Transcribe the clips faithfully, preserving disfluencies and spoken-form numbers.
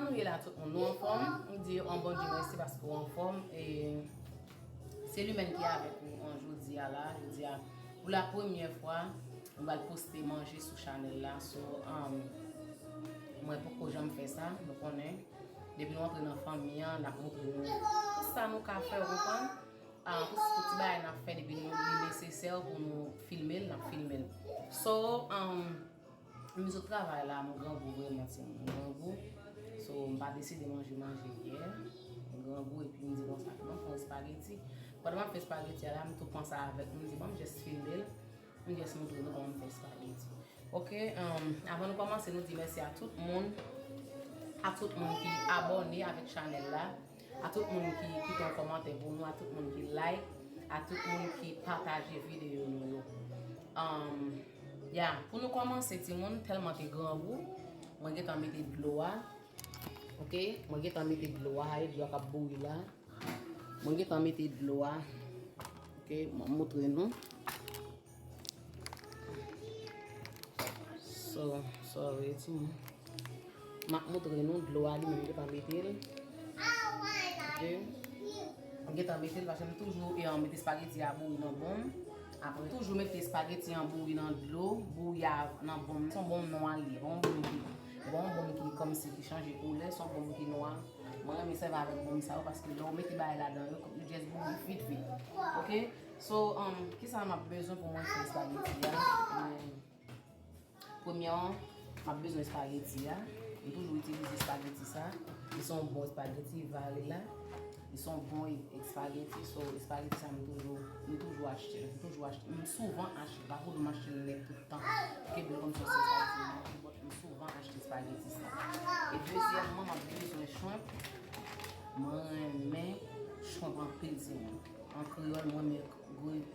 Koman nou ye la tout moun? Nou anfòm? M di yon Bondye mèsi paske w anfòm. E se Lumène ki avèk nou an jodi a la. Jodi a, pou la premyè fwa, nou pral poste manje sou chanèl la. So, um, mwen poko janm fè sa, nou konnen. Depi nou antre nan fanmi an, n ap montre nou tout sa nou ka fè, ou konprann? Ah, pou, pou ti bagay n ap fè, depi nou li nesesè pou nou filme l, n ap filme l. So, um, m sot travay la, m grangou vrèman, timoun, m grangou. So, m pa deside manje manje yè. M grangou, epi m di konsa, non, fè yon espageti. Pandan m ap fè espageti a la, m tou panse avèk mwen, m di, bon, m just filme l. M just montre nou kòman m fè espageti. Ok, um, avan nou kòmanse, nou di mèsi a tout moun, a tout moun ki abòne avèk chanèl la, a tout moun ki kite yon kòmantè pou nou, a tout moun ki like, a tout moun ki pataje videyo nou yo. Um, ya, pou nou kòmanse, timoun, tèlman ke grangou, mwen gentan mete dlo a. Ok, mwen gentan mete dlo a, e dlo a k ap bouyi la. Mwen gentan mete dlo a. Ok, mwen montre nou. So, sorry, timoun. M ap montre nou dlo a li menm gentan mete l. Ok. Mwen gentan mete l paske m toujou e, mete espageti a bouyi nan bonm. Apre toujou mete espageti an bouyi nan dlo, bouyi a nan bonm. Se yon bonm nwa li ye, pa yon bonm ki, pa yon bonm ki kòmsi ki chanje koulè, se yon bonm ki nwa. Mwen renmen sèvi avèk bonm sa yo paske lè w mete bagay ladan yo, yo just bouyi vit vit. Ok? So, um, kisa m ap bezwen pou mwen fè espageti a? Um, premyèman, m ap bezwen espageti a. M toujou itilize espageti sa. Li se yon bon espageti, Varela. Li se yon bon e-, espageti. So, espageti sa, m toujou, m toujou achte l. M toujou achte l. M souvan achte l. Pa pou m achte l nèt tout tan. Kenbe l kòmsi se espageti m manje, but m souvan achte espageti sa. E dezyèmman, m ap bezwen shrimp. Mwen renmen shrimp anpil, timoun. An kreyòl, mwen renmen kre-,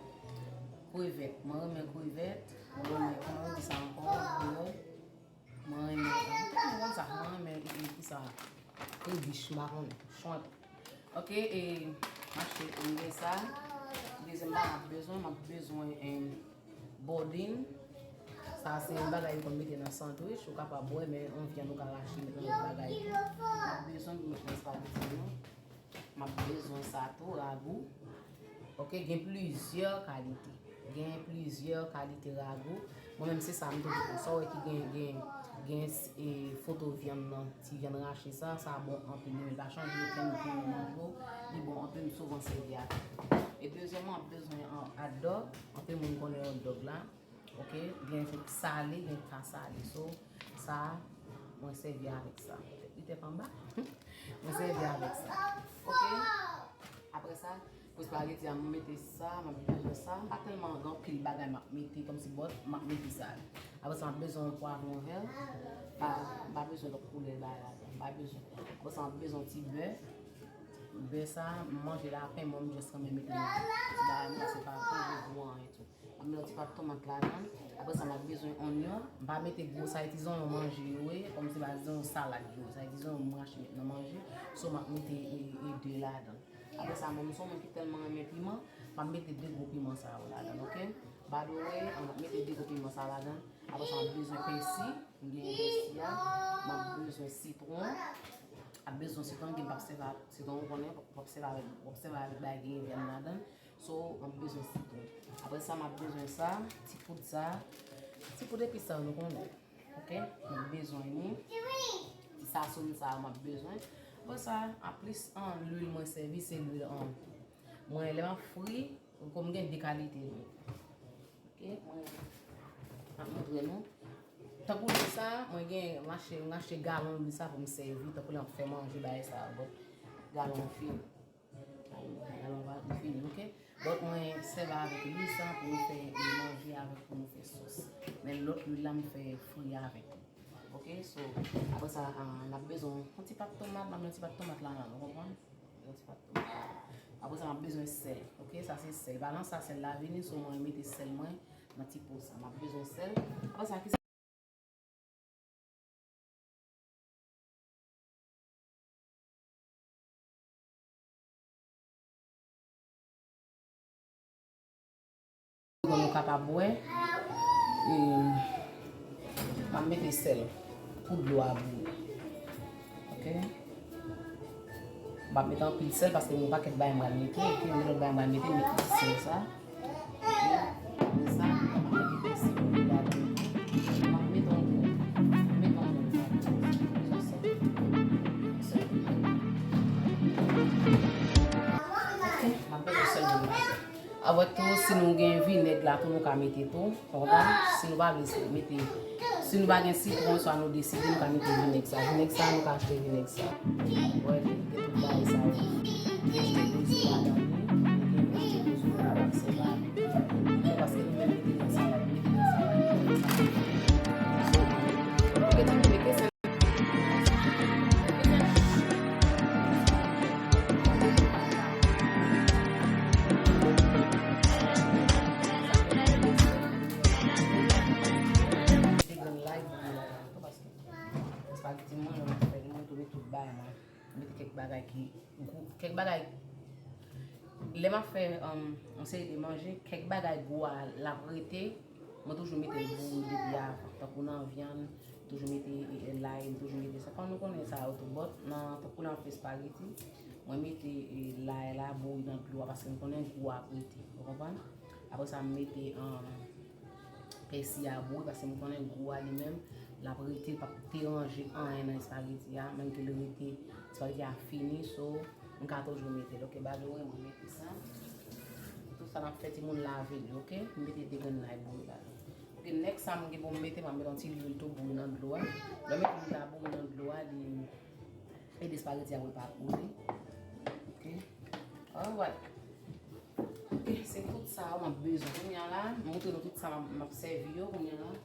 krevèt. Mwen renmen krevèt. Mwen renmen, kòman yo di sa ankò an kreyòl? Mwen renmen, mwen konn sa, mwen renmen, e, e, kisa? Krevich, m pa konnen. Shrimp. Ok, e, m achte, m gen sa. Dezyèm bagay m ap bezwen, m ap bezwen, em, bòdin. Sa se yon bagay yo konn mete nan sandwich, ou kapab wè, men yon vyann ou ka rache met nan lòt bagay tou. M ap bezwen pou met nan espageti nou. M ap bezwen sa tou, ragou. Ok, gen plizyè kalite. Gen plizyè kalite ragou. Mwen menm se sa m toujou pran. Sa w wè ki gen, gen, gen, e, foto vyann nan, ti vyann rache sa, sa bon anpil. Li menm pa chanje okenn kou nan manje w. Li bon anpil, m souvan sèvi ak li. E dezyèmman, m ap bezwen an hot dog. Anpil moun konnen hot dog la. Ok, gen sale, gen pa sale. So, sa, mwen sèvi avèk sa. Li tèt anba. Mwen sèvi avèk sa. Ok. Apre sa, pou espageti a, mwen mete sa, m ap bezwen sa. M pa tèlman gen anpil bagay m ap mete, kòmsi bòt, m ap mete sa. Apre sa, m ap bezwen yon pwavwon vè. Pa, m pa bezwen lòt koulè bagay la. M pa bezwen. Apre sa, m ap bezwen ti bè. Bè sa, m manje lapen, mwen, m just renmen mete nan ti bagay mwen, se pa toujou gwo anyen tou. M ap met yon ti pat tomat ladan. Apre sa, m ap bezwen onyon. M pa mete gwo, sa e ti zonyon manje yo ye, kòmsi pa ti zonyon salad yo. Sa e ti zonyon m rache met nan manje. So, m ap mete e, e de ladan. Apre sa, mwen, m se yon moun ki tèlman renmen piman, m ap mete de gwo piman sa yo ladan, ok? By the way, m ap mete de gwo piman sa ladan. Apre sa, m ap bezwen pèsi. M gen pèsi a. M ap bezwen sitwon. Ap bezwen sitwon, gen p ap sèvi ak sitwon, ou konnen, p ap sèvi avèk, p ap sèvi avèk bagay gen vyann ladan. So, m ap bezwen sitwon. Apre sa, m ap bezwen sa, ti poud sa, ti poud epis sa, nou konnen. Ok? M ap bezwen li. Ti sasonn sa, m ap bezwen. Apre sa, an plis, an, lwil mwen sèvi, se lwil, an, mwen, lè m ap fri, kòm gen de kalite lwil. Ok? Mwen, m ap montre nou. Tankou lwil sa, mwen gen, m achte, m achte galon lwil sa pou m sèvi, tankou lè m ap fè manje, bagay sa, bon, galon fini. Alò, va fini, ok? Donk, mwen sèvi avèk lwil sa pou nou fè manje avèk, pou nou fè sos. Men lòt lwil la, m fè fri avèk li. Ok, so, apre sa, ah, n ap bezwen yon ti pat tomat, m ap met yon ti pat tomat la, nou konprann? Yon ti pat tomat la. Apre sa, m ap bezwen sèl, ok? Sa se sèl. Pa nan sa sèl la vini, so mwen mete sèl mwen nan ti po sa. M ap bezwen sèl. Apre sa, ki Pou nou kapab wè, e, m ap mete sèl pou dlo a bouyi. Ok? M p ap mete anpil sèl paske gen yon pakèt bagay m pral mete, ok, gen lòt bagay m pral mete, m met ti sèl sa. Ok, apre sa, m ap mete pèsi pou li ladan. M ap mete yon grenn, m ap mete yon grenn ladan. Yon sèl. Yon sèl. Ok, m ap mete yon sèl grenn ladan. Apre tou, si nou gen vinèg la tou, nou ka mete tou. Ou konprann? Si nou pa vle mete, si nou pa gen sitwon, swa nou deside, nou ka mete vinèg sa. Vinèg sa, nou ka achte vinèg sa. Wè, li gen tout bagay sa yo. Li gen vejitab ladan li, li gen vejitab ladan li, se pa li. Paske nou menm mete nan salad, mete nan salad, mete nan salad. Ou gen tout mete sèl. Mete grenn lay pou mwen la, paske espageti mwen, lè m ap fè li, mwen tou met tout bagay mwen. Mete kèk bagay ki gou, kèk bagay. Lè m ap fè, um, yon seri de manje, kèk bagay gou a, l ap rete. Mwen toujou mete l bouyi depi avan. Tankou nan vyann, toujou mete, e, e, lay, m toujou mete sa. Kòm nou konnen sa yo tou, but nan, tankou lè m ap fè espageti, mwen mete, e, lay la bouyi nan dlo a, paske m konnen gou a ap rete. Ou konprann? Apre sa, m mete, um, pèsi a bouyi, paske m konnen gou a li menm, l ap rete, l p ap deranje anyen nan espageti a, menm ke l rete, espageti a fini, so, m ka toujou mete l, ok, by the way, mwen mete sa. Tout sa n ap fè, timoun lave li, ok? M mete de grenn lay bouyi la. Ok, next sa m gen pou m mete, m ap mete yon ti lwil tou bouyi nan dlo a. Lè m mete lwil la bouyi nan dlo a, li ede espageti a pou l pa koule. Ok. Alright. Ok, se tout sa m ap bezwen. Kounye a la, m montre nou tout sa m ap, m ap sèvi yo. Kounye a la, m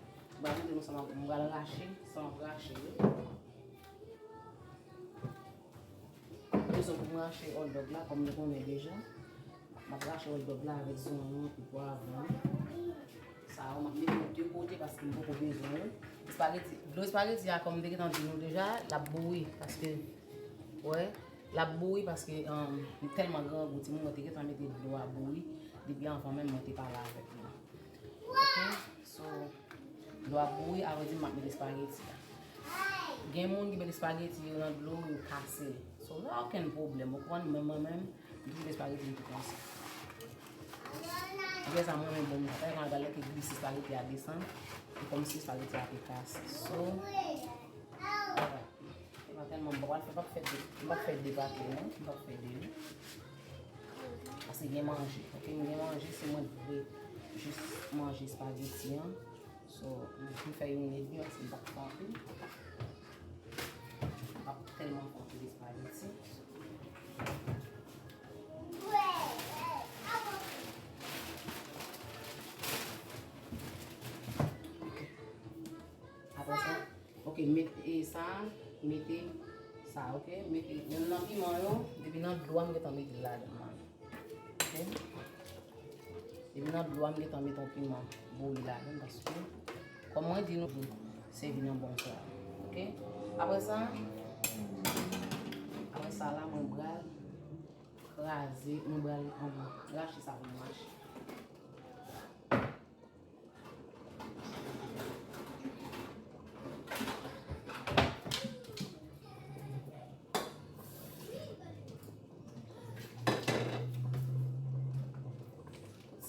pral montre nou sa m ap, m pral rache, sa m ap rache yo. Bezwen pou m rache hot dog la, kòm nou konnen deja. M ap rache hot dog la avèk zonyon, epi pwavwon. Sa yo, m ap mete yo de kote paske m poko bezwen yo. Espageti, dlo espageti a, kòm m te gentan di nou deja, l ap bouyi paske, wè, l ap bouyi paske, um, li tèlman grangou, timoun mwen te gentan mete dlo a bouyi depi anvan menm mwen te pale avèk nou. Ok? So, dlo a bouyi, apre di m ap mete espageti a. Gen moun ki mete espageti yo nan dlo, yo kase l. So, pa okenn pwoblèm, ou konprann? Men mwen menm, m toujou mete espageti m tou konsa. Apre sa, mwen menm, bon, m fè, mwen pral lèke glise espageti a desann. E kòmsi espageti a te kase. So, alright. E pa tèlman bon, m pral fè, m p ap fè de, m p ap fè de pake, non. M p ap fè de, non. Paske gen manje. Ok, m gen manje, se mwen ki vle jis manje espageti an. So, m fè youn edmi paske m p ap fè anpil. M p ap tèlman fè anpil espageti. Ok. Apre sa, ok, mete sa, mete sa, ok? Mete youn nan piman yo, depi nan dlo a m gentan mete l ladan l la. Ok? Depi nan dlo a m gentan mete yon piman bouyi ladan l paske, kòm mwen di nou, sèvi nan bon sa. Ok? Apre sa, apre sa la, mwen pral kraze, mwen pral, um, rache sa pou mwen rache.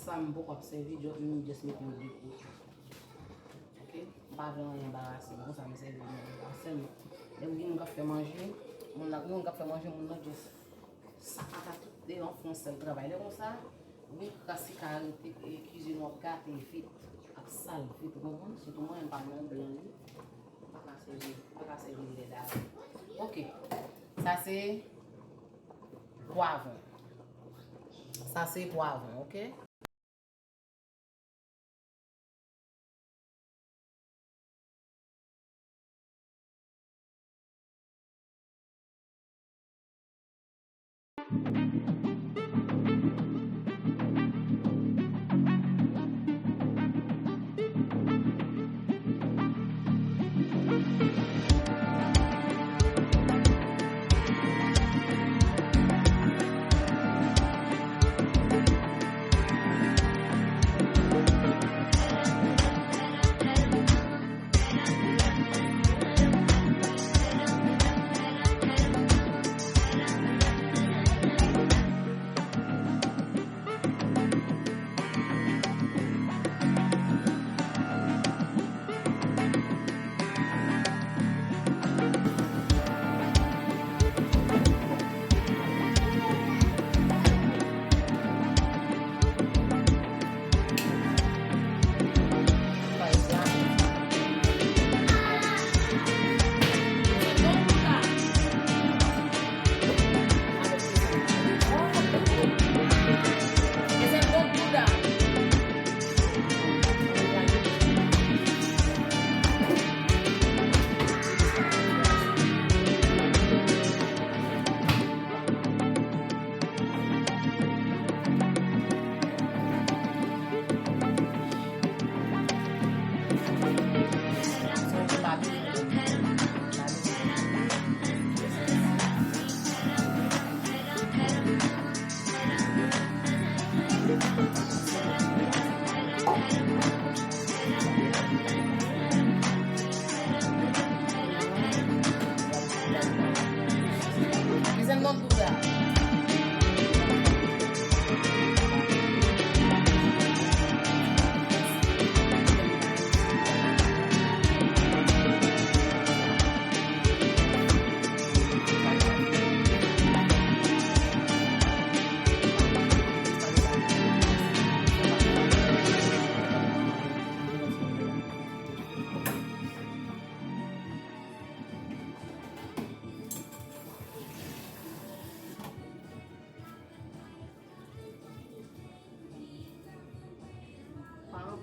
Sa m poko ap sèvi, just, m just mete yo de kote. Ok? M pa vle anyen anbarase m, konsa m sèvi men m la sèlman. Lè gen moun k ap fè manje, moun nan, gen moun k ap fè manje, moun nan just sakata tout devan, fè yon sèl travay. Lè konsa, wi, kras ki ka rete, e, kizin w ap gate vit, ap sal vit, ou konprann? Sitou mwen, m pa nan blan li, m pa ka sèvi, m pa ka sèvi lèd avè l. Ok, sa se pwavwon. Sa se pwavwon, ok?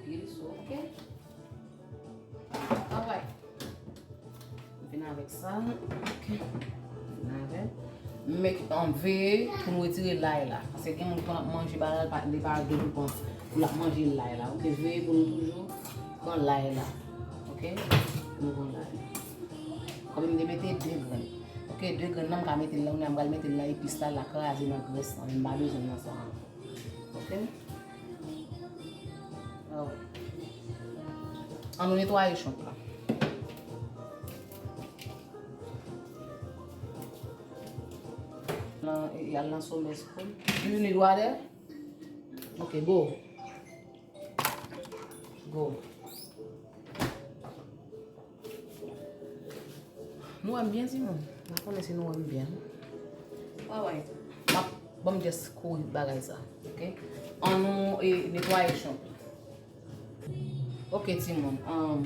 Pil sou, ok? Alright. Vin avèk sa. Ok. Vin avèk. M met an veye pou nou retire lay la. Paske gen moun ki konn ap manje bagay, li pa gen pou pran pou l ap manje lay la. Ok, veye pou nou toujou pran lay la. Ok? Nou pran lay la. Kòm m te mete de grenn. Ok, de grenn nan m ka mete l la, kounye a m pral mete l nan epis la, l a kraze nan grès lan, men m pa bezwen l nan sa ankò. Ok? Alright. An nou netwaye shrimp la. Nan, e, al nan somè spoon. Do you need water? Ok, go. Go. Nou wè m byen, timoun? M pa konnen si nou wè m byen. Alright. M ap, ban m just kouri bagay sa, ok? An nou, e, netwaye shrimp. Ok, timoun. Um,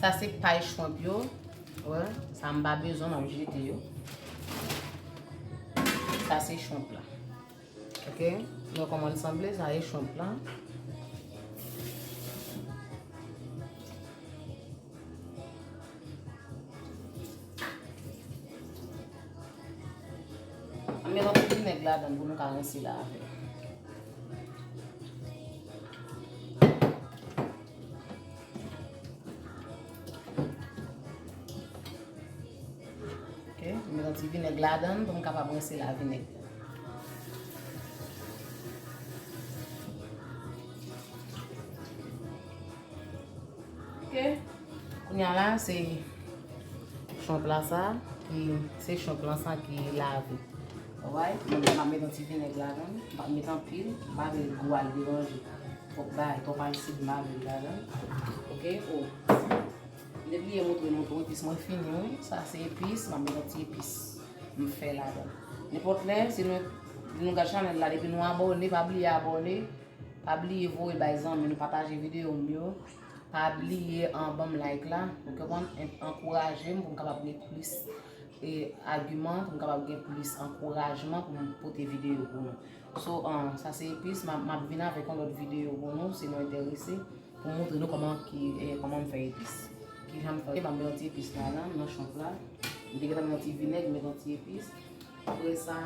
sa se pay shrimp yo. Wè, sa m pa bezwen, m ap jete yo. Sa se shrimp la. Ok, nou kòman l sanble, sa e shrimp la. An met yon ti vinèg ladan pou nou ka rense l avè l. Ok, m met yon ti vinèg ladan l pou m kapab rense l a vinèg. Ok. Kounye a la, se shrimp la sa, ki, se shrimp lan sa ki lave. Alright, mwen m ap met yon ti vinèg ladan l, m p ap met anpil, m pa vle gou a l deranje. Twòp bagay, twòp asid, m pa vle l ladan l. Ok, o. M te bliye montre nou tou, epis mwen fini, wi. Sa se epis, m ap met yon ti epis m fè ladan l. Nenpòt lè, si nou, nou gad chanèl la, depi nou abòne, pa bliye abòne. Pa bliye voye bay zanmi nou, pataje videyo m yo. Pa bliye, an, ban m like la, ou konprann, an-, ankouraje m pou m kapab gen plis, e, agiman, pou m kapab gen plis ankourajman pou m pote videyo pou nou. So, an, sa se epis, m ap, m ap vin avèk yon lòt videyo pou nou, si nou enterese, pou m montre nou kòman ki, e, kòman m fè epis. Kijan m fè, m ap met yon ti epis la, la, nan shrimp la. M te gentan met yon ti vinèg, met yon ti epis. Apre sa,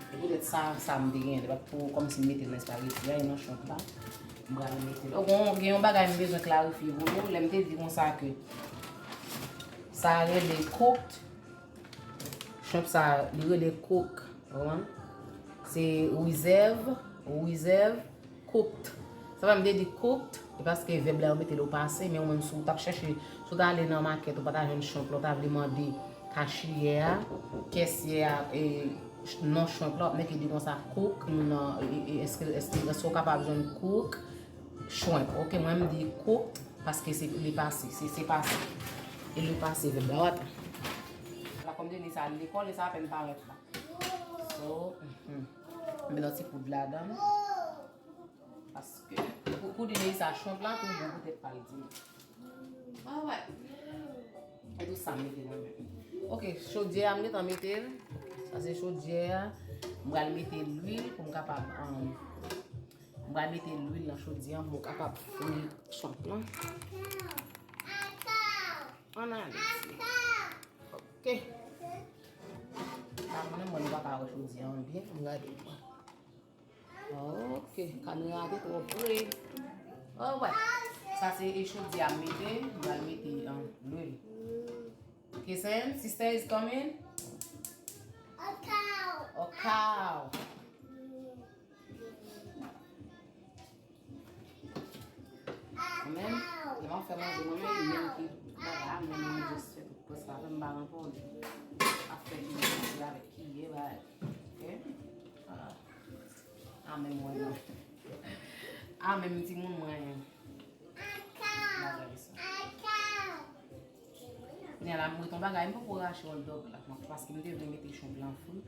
se poutèt sa, sa m te genyen, se pa pou kòmsi m mete l nan espageti a, e nan shrimp la, m pral mete l. O, gen, gen yon bagay m bezwen klarifye pou nou, lè m te di konsa ke sa rele cooked, shrimp sa, li rele cook, ou konprann? Se reserve, reserve, cooked. Sa fè m te di cooked, e paske vèb la yo mete l o pase, men ou menm si w t ap chèche, si w ta ale nan makèt, ou pa ta jwenn shrimp la, w ta vle mande kachiyè a, kèsyè a, e, non shrimp la, w ap mete di konsa cook, moun nan, e, e, èske, èske, èske w kapab jwenn cook, shrimp. Ok, mwen m di cooked, paske se le pase, se, se pase. E le pase vèb la, w ap. La kòm Denise al lekòl, e sa apèn parèt la. So, mhm. M met yon ti poud ladan. Paske, pou, pou di Melissa, shrimp la tou bon poutèt pa l di. Alright. E tou sa m mete nan men. Ok, chodyè a m gentan mete l. Sa se chodyè a. M pral mete lwil pou m kapab, um, m pral mete lwil nan chodyè a pou m kapab fri shrimp lan. Ann ale. Ok. Pa konnen mwen, nou pa ka wè chodyè an byen. M gade. Ok, kamera a te twò pre. Alright. Sa se e chodyè a m mete, m pral mete, um, lwil. Kesen, sister is coming? A cow. A cow. Mwen menm, lè m ap fè manje, mwen menm, li menm ki bagay, mwen menm, mwen just fè tout pwès la, fè m pa ranpòl. Ap fè ki manje avèk kiyè, bagay. Ok? Ah. Amen mwen menm. Amen timoun mwen. Bagay sa. Kounye a la, m wè ton bagay, m poko rache hot dog la. Paske m te vle mete shrimp lan fri.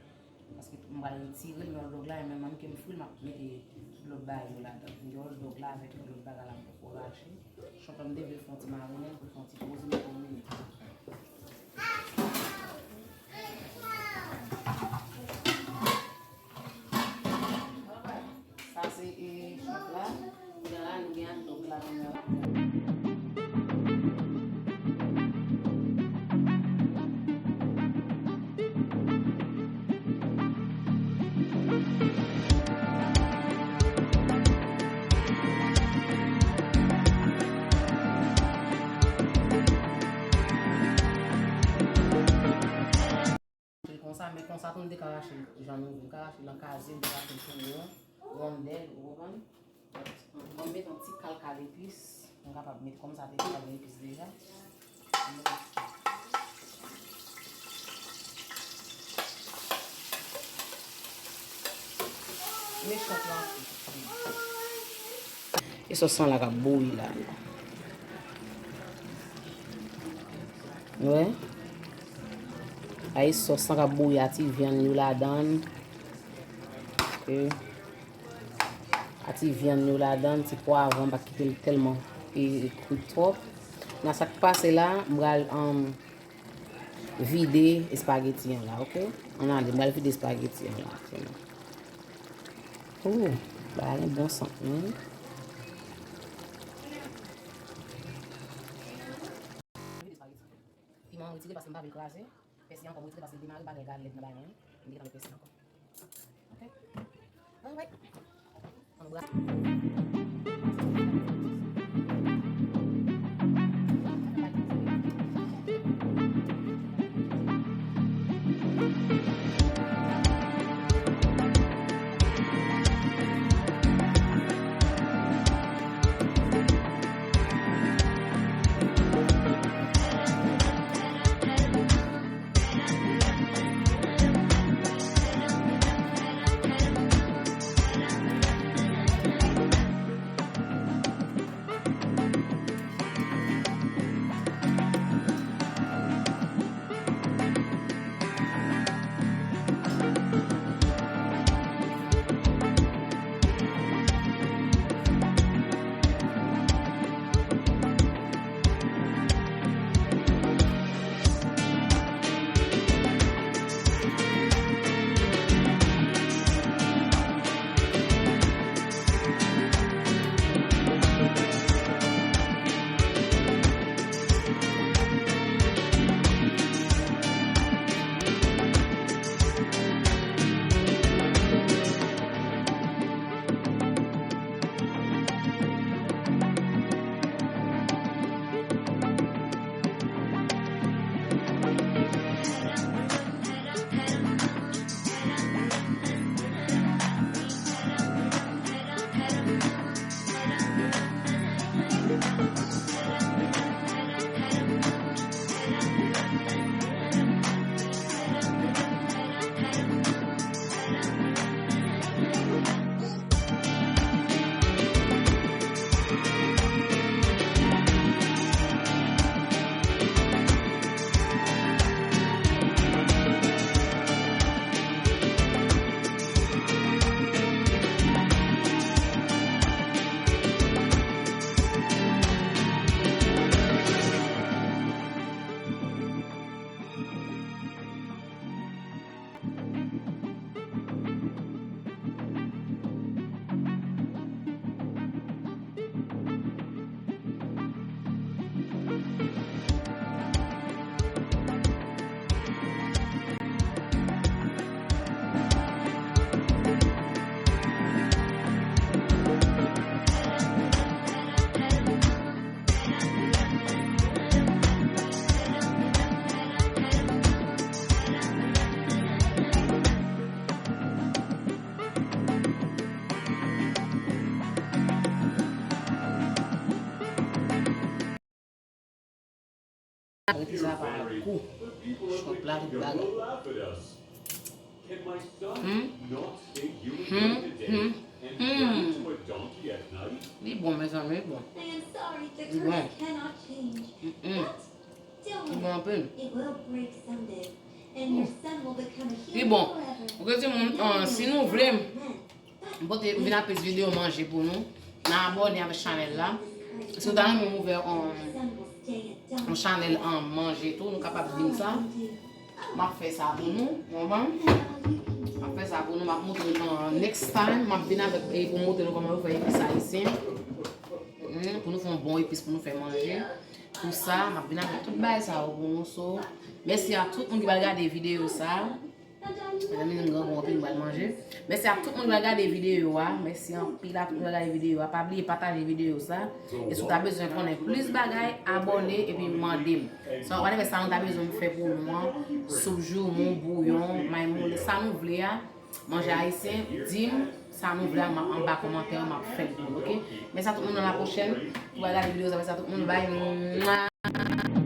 Paske m pral retire l nan hot dog la, e menm ann ke m fri l, m ap mete tout lòt bagay yo ladan. M gen hot dog la avèk tout lòt bagay la, m poko rache. Shrimp lan m te vle fè yon ti marinen, pou l fè yon ti poze, m poko mete. Sa se, e, shrimp la. Kounye a la, nou gen hot dog la. Konsa, men konsa tou, m te ka rache l jan nou vle. M ka rache l an kaze, m te rache l tou won, wondèl, ou konprann? Bon, m met yon ti kalkal epis. M kapab met kòm sa te kalkal epis deja. Mechan planti. E sòs lan la k ap bouyi la. Wè. Ay, sòs lan k ap bouyi a, ti vyann yo ladan. E a ti vyann yo ladan, ti pwav lan, m pa kite l tèlman e, e kwi twòp. Nan sa k pase la, m pral, um, vide espageti an la, oke? Ann ale, m pral vide espageti an la, aktyèlman. Ooh, bagay la gen bon sant, wi. Piman an retire paske m pa vle l kraze. Pèsi an ankò m retire paske l demare, bagay galèt nan bagay mwen. M te gentan met pèsi ankò. Ok. Alright. Ann bra- Rete sa pa gou. Chòp la, tout bagay. Hmm? Hmm, hmm, hmm. Li bon, mezanmi, li bon. Li bon. Mm-mm. Li bon anpil. Li bon. Ou gen timoun, ah, si nou vle, m pote, m vin ap plis videyo manje pou nou. N a abòne avèk chanèl la. Si w ta renmen m ouvè yon, yon chanèl an manje tou, nou kapab di m sa. M ap fè sa pou nou, mama. M ap fè sa pou nou, m ap montre nou an next time. M ap vin avèk, e, pou montre nou kòman yo fè epis ayisyen. Hmm, pou nou fè yon bon epis pou nou fè manje. Pou sa, m ap vin avèk tout bagay sa yo pou nou. So, mèsi a tout moun ki pral gade videyo sa. Mezanmi, nou grangou anpil, nou pral manje. Mèsi a tout moun ki gade videyo a. Mèsi anpil a tout moun ki gade videyo a. Pa bliye pataje videyo sa. E si w ta bezwen konnen plis bagay, abòne epi mande m. Sa w konnen sa nou ta bezwen m fè pou nou an. Soup joumou, bouyon, may moule, sa nou vle a. Manje ayisyen, di m sa nou vle a, m ap anba kòmantè an, m ap fè l pou nou, oke? Mèsi a tout moun, nan la pwochèn. Pou gade videyo sa, mèsi a tout moun, bye. Mwa.